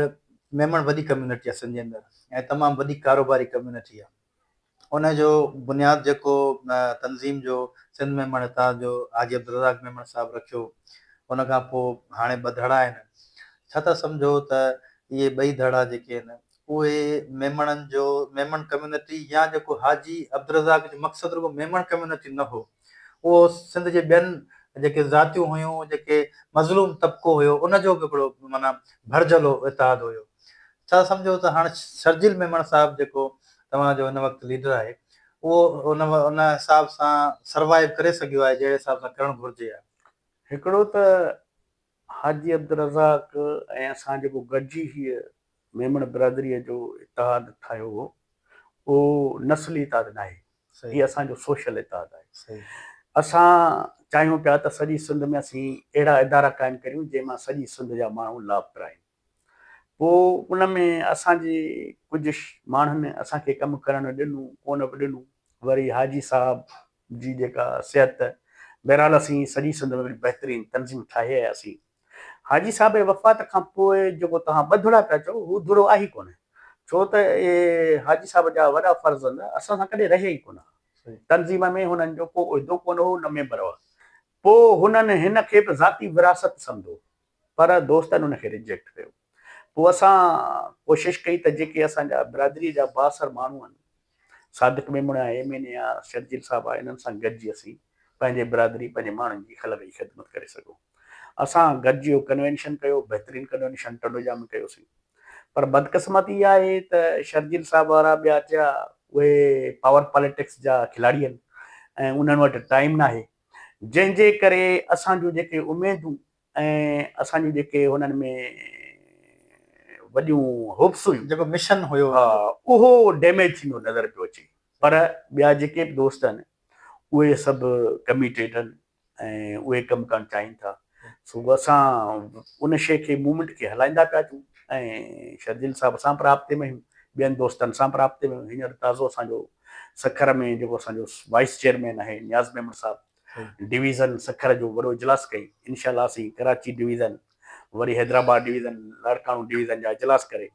ميمڻ وڏي ڪميونٽي آهي سنڌ جي اندر ۽ تمام وڏي ڪاروباري ڪميونٽي آهي ان جو بنياد جيڪو تنظيم جو سنڌ ميمڻ اتحاد جو حاجي عبدالرزاق ميمڻ صاحب رکيو ان کان پوء هاڻي ٻه ڌڙا آهن ڇا ٿا سمجهو ته اهي ٻئي ڌڙا جيڪي آهن اهي ميمڻن جو ميمڻ ڪميونٽي يا جيڪو حاجي عبدالرزاق جو مقصد رڳو ميمڻ ڪميونٽي نه هو اهو سنڌ جي ٻين جيڪي ذاتيون هيون جيڪي مظلوم طبقو هيو ان جو به هڪڙو معنيٰ ڀرجهلو اتحاد هيو ڇا سمجهو ته هاڻ شرجيل ميمڻ صاحب جيڪو توهان جو هن وقت ليڊر آهي اهو ان ان حساب سان سروائيو ڪري سگهيو آهي جهڙي حساب سان ڪرڻ گهرجي ها. هڪڙو ته حاجي عبدالرزاق ۽ اسان جيڪو گڏجي هيء ميمڻ برادريء جو اتحاد ٺاهيو هو اهو نسلي اتحاد ناهي هي اسان جو سوشل اتحاد آهي. اسان چاهيون پيا ته سڄي سنڌ ۾ اسين اهڙا ادارا قائم ڪريون جنهن مان سڄي سنڌ جا ماڻهو لاڀ پرائين. پوء ان ۾ اسان جي ڪجهه ماڻهن اسان کي ڪم ڪرڻ ڏنو ڪونه به ڏنو. وري حاجي صاحب جي جيڪا صحت بهرحال اسين سڄي سنڌ ۾ هڪڙي بهترين تنظيم ٺاهي آياسين. حاجي صاحب جي وفات کان پوء جيڪو توهان ٻه ڌڙا پيا چئو هو ڌڙو آهي ئي ڪونه. ڇو ته اهي حاجي صاحب جا وڏا فرزند اسان سان ڪڏهن رهيا ئي ڪونه ها. تنظيم ۾ هنن جو ڪو عهدو ڪونه هو نه ميمبر هئا. پوء هنن هن کي به ذاتي وراثت سمجهو. پر دوستن ان کي ريجيڪٽ ڪيو. پوء اسان ڪوشش ڪئي ته جيڪي اسان جا برادريء جا بااثر ماڻهو آهن، صادق ميمڻ آهي، ايم اين اي آهي، شرجيل صاحب آهي، انهن سان گڏجي اسين پنهنجي برادري، پنهنجي ماڻهن جي خلق جي خدمت ڪري سگهون. اسان گڏجي اهو ڪنوينشن ڪيو، بهترين ڪنوينشن ٽنڊوڄام ۾ ڪيوسين. پر بدقسمتي اها آهي ته شرجيل صاحب وارا ٻيا ٽيا اهي پاور پاليٽڪس جا کلاڙي آهن ۽ انهن وٽ ٽائيم ناهي، جنهن جي ڪري اسان جون جيڪي اميدون ۽ اسان جون جيڪي هنن ۾ وڏيون هوپس هيون. جيڪو مشن هيو. ها اهو ڊيميج ٿيندو نظر پيو اچي پر ٻيا جيڪي به دوست آهن اهي سڀ ڪميٽيڊ آهن ۽ اهي ڪم ڪرڻ چاهين ٿا سو اسان ان شيء کي موومينٽ کي هلائيندا پيا اچون ۽ شرجيل صاحب سان به رابطي ۾ آهيون ٻين دوستن سان به رابطي ۾ آهيون هينئر تازو اسان جو سکر ۾ جيڪو اسان جو وائيس چيئرمين آهي نياز ميمڻ صاحب ڊويزن سکر جو وڏو اجلاس ڪئي انشاء الله اسين ڪراچي ڊويزن وري حيدرآباد ڊويزن لاڙڪاڻو ڊويزن جا اجلاس ڪري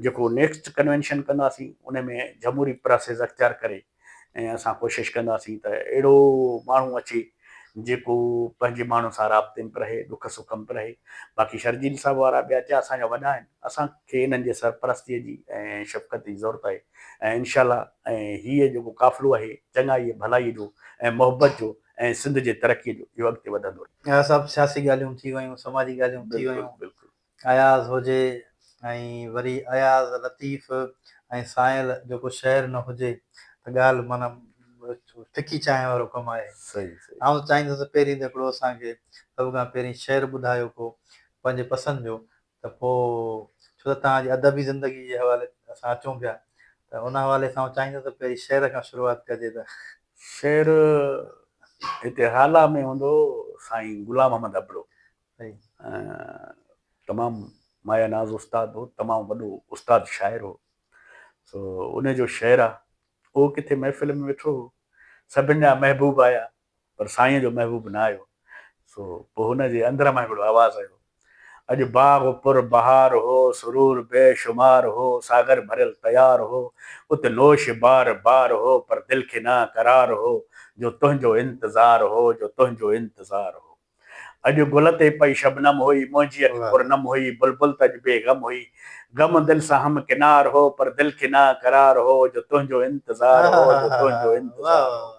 جيڪو نيڪسٽ ڪنوينشن ڪنداسين ان ۾ جمهوري پراسيس اختيار ڪري ۽ اسان ڪوشش ڪنداسين ته اهڙو ماڻهو اچي جيڪو پنهنجي ماڻهن سان رابطي ۾ به رهي ڏک سک ۾ به رهي باقي شرجيل صاحب وارا ٻيا ٽيا اسان جا وڏا آهن اسان کي انهن جي سرپرستي جي ۽ شفقت جي ضرورت آهي ۽ انشاء الله ۽ هيء جيڪو قافلو آهي چڱائيء ڀلائيء جو ۽ محبت جو ۽ سنڌ جي ترقيء جو اهو اڳتي وڌندو رهندو. اهي سڀ سياسي ڳالهيون ٿي ويون، سماجي ڳالهيون ٿي ويون. بلڪل. اياز هجي ۽ وري اياز لطيف ۽ سائل جو ڪو شعر نه هجي ته ڳالهه معنيٰ ڦڪي چانهه وارو ڪم آهي. صحيح صحيح. آئون چاهيندس ته پهرين ته هڪڙو اسان کي سڀ کان پهرين شعر ٻڌايو ڪو پنهنجي پسند جو ته پوء ڇو ته توهان جي ادبي زندگي جي حوالي اسان اچون پيا ته ان حوالي سان آئون چاهيندس ته پهرين شعر کان شروعات ڪجي ته. شعر هتي هالا ۾ هوندو هو سائين غلام احمد ابڙو تمام مايه ناز استاد هو تمام وڏو استاد شاعر هو سو ان جو شعر آ اهو ڪٿي محفل ۾ ويٺو هو سڀن جا محبوب آيا پر سائينء جو محبوب نه آيو، سو پوء هن جي اندر مان هڪڙو آواز آيو، اڄ باغ پر بهار هو، سرور بي شمار هو، ساغر ڀريل تيار هو، ات نوش بار بار هو، پر دل کي نه قرار هو، جو تنهنجو انتظار هو، جو تنهنجو انتظار هو. اڄ گل تي پئي شبنم هئي، منهنجي اک پر نم هئي، بلبل ته اڄ بي غم هئي، غم دل سان هم ڪنار هو، پر دل کي نه قرار هو، جو تنهنجو انتظار هو، جو تنهنجو انتظار هو.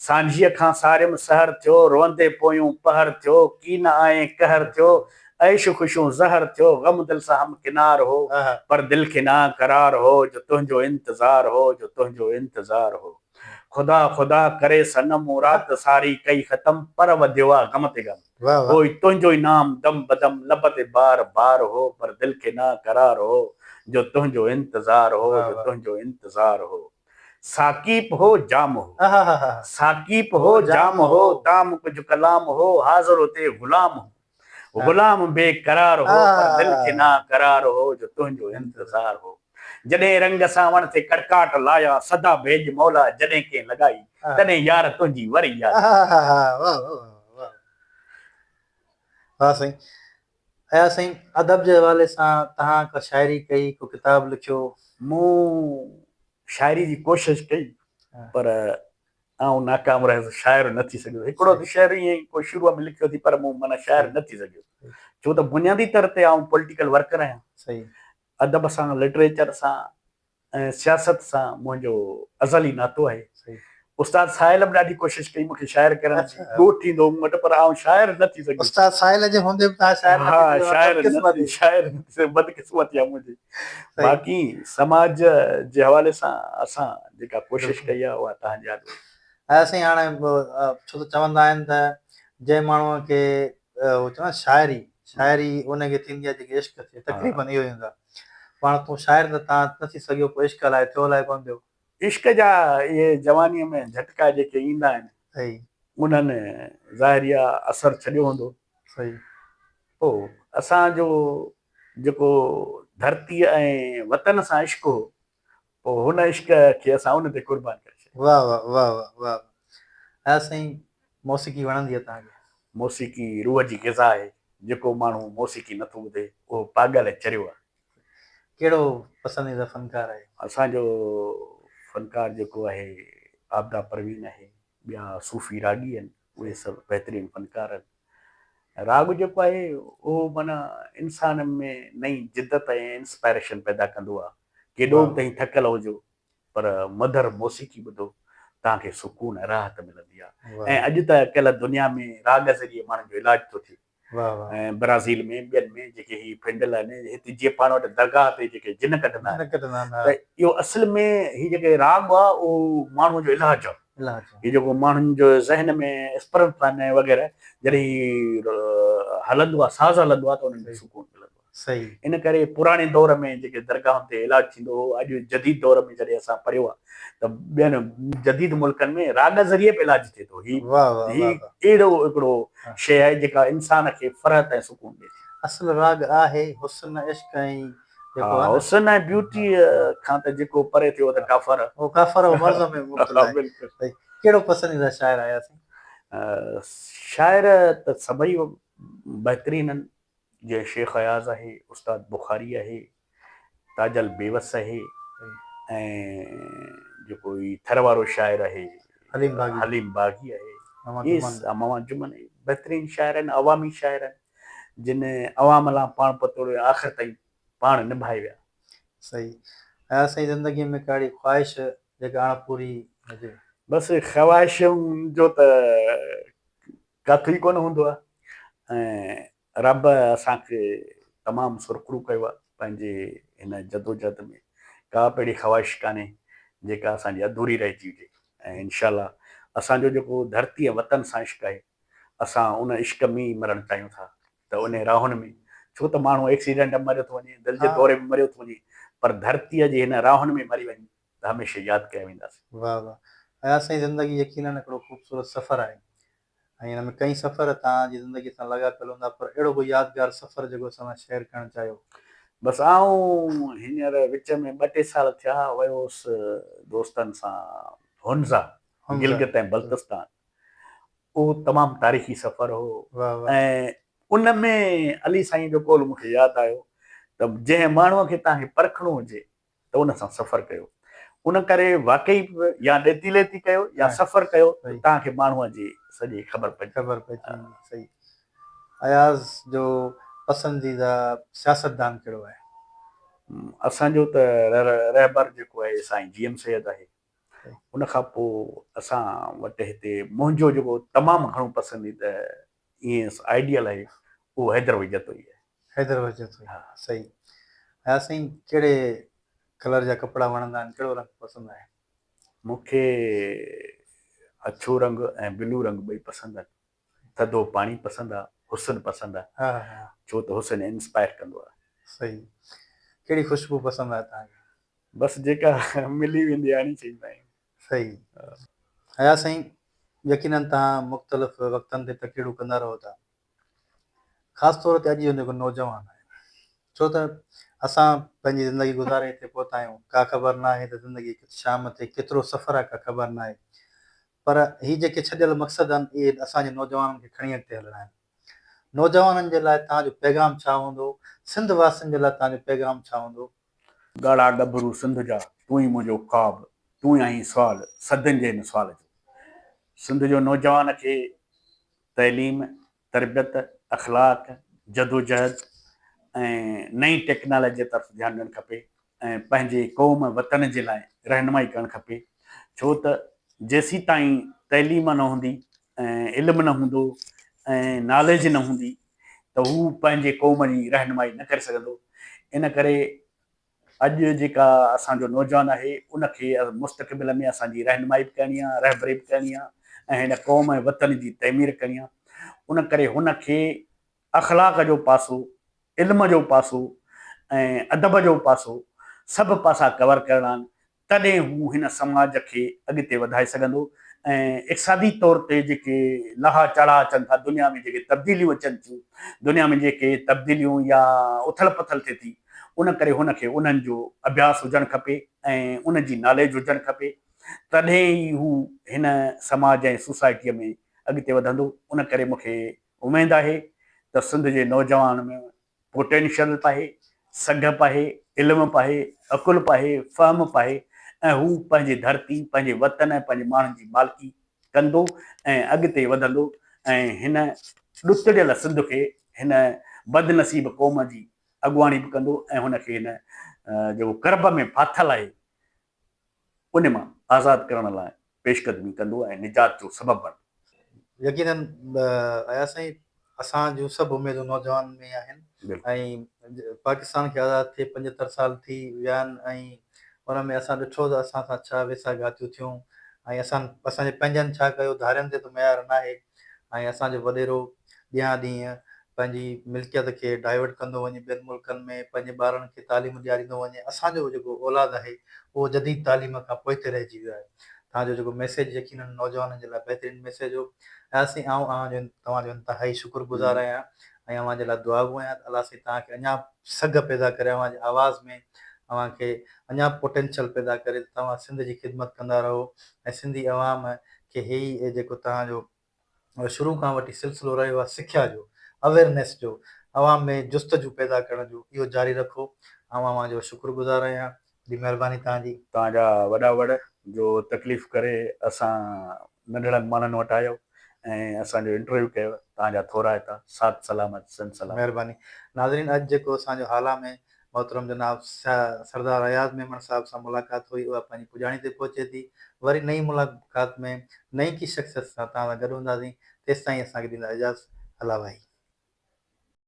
سانجهيء کان ساريم سحر ٿيو، روئندي پويون پهر ٿيو، ڪي نه آئين قهر ٿيو، عيش خوشيون زهر ٿيو، غم دل سان هم ڪنار هو، پر دل کي نه قرار هو، جو تنهنجو انتظار هو، جو تنهنجو انتظار هو. خدا خدا ڪري صنم مون رات ساري ڪئي ختم، پر وڌيو آ غم تي غم. هو ئي تنهنجو ئي نام دم بدم، لب تي بار بار هو، پر دل کي نه قرار هو، جو تنهنجو انتظار هو، جو تنهنجو انتظار هو. ساقيپ هو جام هو. ساقيپ هو جام هو، دام ڪجهه ڪلام هو، حاضر اتي غلام هو. غلام بي قرار هو، پر دل کي نا قرار هو، جو تنهنجو انتظار هو. جڏهن رنگ سانوڻ تي ڪڙڪاٽ لايا، صدا ڀيڄ مولا جڏهن ڪنهن لڳائي، تڏهن يار تنهنجي وري ياد آئي. واھ سائين. اياز سائين ادب جي حوالي سان توهان ڪا شاعري ڪئي، ڪو ڪتاب لکيو؟ مون شاعري جي ڪوشش ڪئي پر آئون ناڪام رهيس، شاعر نه ٿي سگهيس. هڪڙو اڌ شعر ائين ئي ڪو شروع ۾ لکيو ٿي پر مون معنيٰ شاعر نه ٿي سگهيس. ڇو ته بنيادي طور تي آئون پوليٽيڪل ورڪر آهيان. ادب سان، لٽريچر سان ۽ سياست سان منهنجو ازلي ناتو آهي. استاد ساحل به ڏاڍي ڪوشش ڪئي مون کي شاعر ڪرڻ جي. ڳوٺ ايندو هو مون وٽ پر آئون شاعر نه ٿي سگهيس. استاد ساحل جي هوندي به توهان شاعر نه ٿي سگهيو اها بدقسمتي. شاعر نه ٿي سگهيس بدقسمتي آهي منهنجي. باقي سماج جي حوالي سان اسان جيڪا ڪوشش ڪئي آهي اها توهان جي آڏو. اها سائين هاڻي ڇو ته چوندا آهن ته جنهن ماڻهوء کي هو چوندا شاعري شاعري ان کي ٿيندي آهي جيڪي عشق ٿئي تقريبن اهو ئي هوندو آهي پاڻ تون شاعر ته تان نه ٿي سگهيو پوء عشق الائي ٿيو الائي ڪونه ٿيو. عشق جا اهي جوانيء ۾ جهٽڪا جيڪي ايندا آهن انهن ظاهري آ اثر ڇڏيو هوندو. پوء اسان جو جيڪو ڌرتيء ۽ وطن سان عشق هو پوء هن عشق کي اسان ان تي قربان ڪري ڇڏيو. واه واه واه واه واه واه اياز سائين موسيقي وڻندي آ توهان کي. موسيقي روح جي غذا آهي، جيڪو ماڻهو موسيقي نٿو ٻڌي اهو پاڳل ۽ چريو آهي. ڪهڙو پسنديده فنڪار آهي؟ اسان جو فنڪار جيڪو آهي عابده پروين آهي، ٻيا صوفي راڳي آهن، اهي سڀ بهترين فنڪار آهن. راڳ جيڪو آهي اهو معنيٰ انسان ۾ نئين جدت ۽ انسپائريشن پيدا ڪندو آهي. ڪيڏو به توهين ٿڪل هجو پر مڌر موسيقي ٻڌو توهان کي سڪون ۽ راحت ملندي آهي ۽ اڄ ته اڪيل دنيا ۾ راڳ ذريعي ماڻهن جو علاج ٿو ٿئي ۽ برازيل ۾ ٻين ۾ جيڪي هي ڦنڊل آهن هتي جيئن پاڻ وٽ درگاهه تي جيڪي جن ڪڍندا آهن ته اهو اصل ۾ هي جيڪي راڳ آهي اهو ماڻهو جو علاج آهي هي جيڪو ماڻهن جو ذهن ۾ اسپرنس آهن وغيره جڏهن هي هلندو آهي ساز هلندو آهي ته انهن کي سڪون ملندو آهي. صحيح. ان ڪري پراڻي دور ۾ جيڪي درگاهن تي علاج ٿيندو هو اڄ جديد دور ۾ جڏهن اسان پڙهيو آهي ته ٻين جديد ملڪن ۾ راڳ ذريعي به علاج ٿئي ٿو هي هي اهڙو هڪڙو شيء آهي جيڪا انسان کي فرحت ۽ سڪون ڏئي ٿي. اصل راڳ آهي حسن عشق ۽ جيڪو آهي نه. حسن ۽ بيوٽي کان ته جيڪو پري ٿيو اهو ته ڪافر. اهو ڪافر اهو مرض ۾ مبتلا آهي. بلڪل. ڪهڙو پسنديده شاعر آهي ياسين؟ شاعر ته سڀئي بهترين آهن جيئن شيخ اياز آهي، استاد بخاري آهي، تاجل بيوس آهي ۽ جيڪو هي ٿر وارو شاعر آهي حليم باغي آهي، ماما جمن بهترين شاعر آهن، عوامي شاعر آهن، جن عوام لاء پاڻ پتوڙيو آخر تائين پاڻ نڀائي ويا. صحيح اياز سائين زندگي ۾ ڪا اهڙي خواهش جيڪا اڻ پوري هجي؟ بس خواهشن جو ته ڪٿ ئي ڪونه هوندو آهي ۽ رب اسان کي تمام سرخرو ڪيو آهي پنهنجي هن جدوجهد ۾ ڪا به اهڙي خواهش ڪانهي جيڪا اسان جي اڌوري رهجي هجي ۽ انشاء الله اسان جو جيڪو ڌرتي ۽ وطن سان عشق آهي اسان ان عشق ۾ ئي مرڻ چاهيون ٿا ته انهي راهن ۾ ڇو ته ماڻهو ايڪسيڊنٽ ۾ مريو ٿو وڃي، دل جي دوري ۾ مريو ٿو وڃي، پر ڌرتيء جي هن راهن ۾ مري وڃ ته هميشه ياد ڪيا وينداسين. واهه واهه اياز سائين زندگي يقينن هڪڙو خوبصورت سفر آهي ۽ ان ۾ ڪئين سفر توهان جي زندگي سان لاڳاپيل هوندا پر اهڙو ڪو يادگار سفر جيڪو اسان سان شيئر ڪرڻ چاهيو. بس آئون هينئر وچ ۾ ٻه ٽي سال ٿيا ويو هوس دوستن سان هنزا، گلگت ۽ بلتستان. اهو تمام تاريخي سفر هو ۽ ان ۾ علي سائين جو قول مون کي ياد آيو ته جنهن ماڻهوء کي توهان کي پرکڻو هجي ته ان سان سفر ڪيو. ان ڪري واقعي به يا ڏيتي ليتي ڪيو يا سفر ڪيو ته توهان کي ماڻهوء جي سڄي خبر پئجي خبر پئجي ويندي. صحيح. اياز جو پسنديده سياستدان ڪهڙو آهي؟ اسان جو ته رهبر جيڪو آهي سائين جي ايم سيد آهي. ان کان پوء اسان وٽ هتي منهنجو جيڪو تمام گهڻو پسنديده ائين آئيڊيل آهي اهو حيدر وحيد جتوئي آهي. حيدر وحيد جتوئي صحيح. اياز سائين ڪهڙي ڪلر جا ڪپڙا وڻندا آهن ڪهڙو رنگ پسند آهي؟ مون کي اڇو رنگ ۽ بلو رنگ ٻئي پسند آهن. ٿڌو پاڻي پسند آ، حسن پسند آ، ڇو ته حسن انسپائر ڪندو آ. صحيح. ڪهڙي خوشبو پسند آهي توهان کي؟ بس جيڪا ملي ويندي آهي آڻي ڇڏيندا آهيون. صحيح. اياز سائين يقينن توهان مختلف وقتن تي تقريرون ڪندا رهو ٿا. خاص طور تي اڄ جو جيڪو نوجوان آهي ڇو ته اسان پنهنجي زندگي گذاري هتي پهتا آهيون ڪا خبر ناهي ته زندگي شام تي ڪيترو سفر آهي ڪا خبر ناهي پر هي جيڪي ڇڏيل مقصد آهن اهي اسان جي نوجوانن کي کڻي اڳتي هلڻا آهن. نوجوانن جي لاء توهان جو پيغام ڇا هوندو؟ سنڌ واسين جي لاء توهان جو پيغام ڇا هوندو؟ ڳاڙها ڳڀرو سنڌ جا، تون ئي منهنجو خواب، تون ئي آهين سوال، صدين جي هن سوال جو. سنڌ جو نوجوان کي تعليم، تربيت، اخلاق، جدوجهد ۽ نئين ٽيڪنالاجيء طرف ڌيان ڏيڻ کپي ۽ پنهنجي قوم ۽ وطن جي لاء رهنمائي ڪرڻ کپي ڇو ته جيسيتائين تعليم نه هوندي ۽ علم نه هوندو ۽ ناليج نه هوندي ته هو پنهنجي قوم جي رهنمائي نه ڪري سگهندو ان ڪري اڄ جيڪا اسان جو نوجوان آهي ان کي مستقبل ۾ اسان جي رهنمائي به ڪرڻي آهي، رهبري به ڪرڻي آهي ۽ هن قوم ۽ وطن جي تعمير ڪرڻي آهي. ان ڪري هن کي اخلاق جو پاسو، علم جو پاسو ۽ ادب جو پاسو سڀ پاسا ڪور ڪرڻا آهن تڏهن هو هن سماج کي اڳتي وڌائي سگهندو ۽ اقتصادي طور تي جيڪي لاها چاڙها اچن ٿا، دنيا ۾ جيڪي تبديليون اچن ٿيون، دنيا ۾ جيڪي تبديليون يا اٿل پٿل ٿئي ٿي، ان ڪري هن کي انهن جو اڀياس هجڻ کپي ۽ ان جي ناليج هجڻ کپي، تڏهن ئي هو هن سماج ۽ سوسائٽيء ۾ اڳتي وڌندو. ان ڪري مون کي اميد آهي ته سنڌ جي نوجوان ۾ پوٽينشل به آهي، سگهه به آهي، علم به آهي، عقل به آهي، فهم به آهي ۽ هو پنهنجي ڌرتي، پنهنجي وطن ۽ پنهنجي ماڻهن جي مالڪي ڪندو ۽ اڳتي وڌندو ۽ هن ڏتڙيل سنڌ کي هن بدنصيب قوم جي اڳواڻي به ڪندو ۽ هن کي هن جيڪو ڪرب ۾ ڦاٿل آهي ان مان آزاد ڪرڻ لاء پيش قدمي ڪندو ۽ نجات جو سبب بڻبو. يقينن اياز سائين اسان جون سڀ اميدون نوجوانن ۾ آهن ۽ پاڪستان کي آزاد ٿئي 75 سال ٿي ويا آهن ۽ ان ۾ اسان ڏٺو ته اسان سان ڇا ويساهه گهاتيون ٿيون ۽ اسان اسان جي پنهنجن ڇا ڪيو ڌارين تي ته معيار ناهي ۽ اسان جو وڏيرو ڏينهان ڏينهن پنهنجي ملڪيت کي ڊائيورٽ ڪندو وڃي ٻين ملڪن ۾ پنهنجي ٻارن کي تعليم ڏياريندو وڃي اسان جو جيڪو اولاد آهي اهو جديد تعليم کان پوئتي رهجي ويو آهي توهان جو جيڪو ميسيج يقينن نوجوانن جي لاء بهترين ميسيج هو اياز سائين آئون اوهان جو توهان جو انتهائي شڪر گذار آهيان ۽ اوهان جي لاء دعاگو آهيان ته الله سائين توهان کي اڃا سگهه پيدا ڪري اوهان جي آواز ۾ اوهان کي اڃا پوٽينشل پيدا ڪري ته توهان سنڌ جي خدمت ڪندا رهو ۽ سنڌي عوام کي هي جيڪو توهان جو شروع کان وٺي سلسلو رهيو آهي سکيا جو، اويرنيس جو، عوام ۾ جستجو پيدا ڪرڻ جو اهو جاري رکو. آئون اوهان جو شڪر گذار آهيان. وڏي مهرباني توهان جي. توهان جا وڏا وڙ جو تڪليف ڪري اسان ننڍڙن ماڻهن وٽ آيو ۽ اسان جو انٽرويو ڪيو توهان جا ٿورائتا ساٿ سلامت سنڌ سلامت. مهرباني ناظرين اڄ جيڪو اسان جو هالا ۾ محترم جناب سردار اياز ميمڻ صاحب سان ملاقات هئي اها پنهنجي پڄاڻي تي پهچي ٿي وري نئين ملاقات ۾ نئين ڪي شخصيت سان توهان سان گڏ هونداسين تيستائين اسان کي ڏيندا اجازت الله واهي.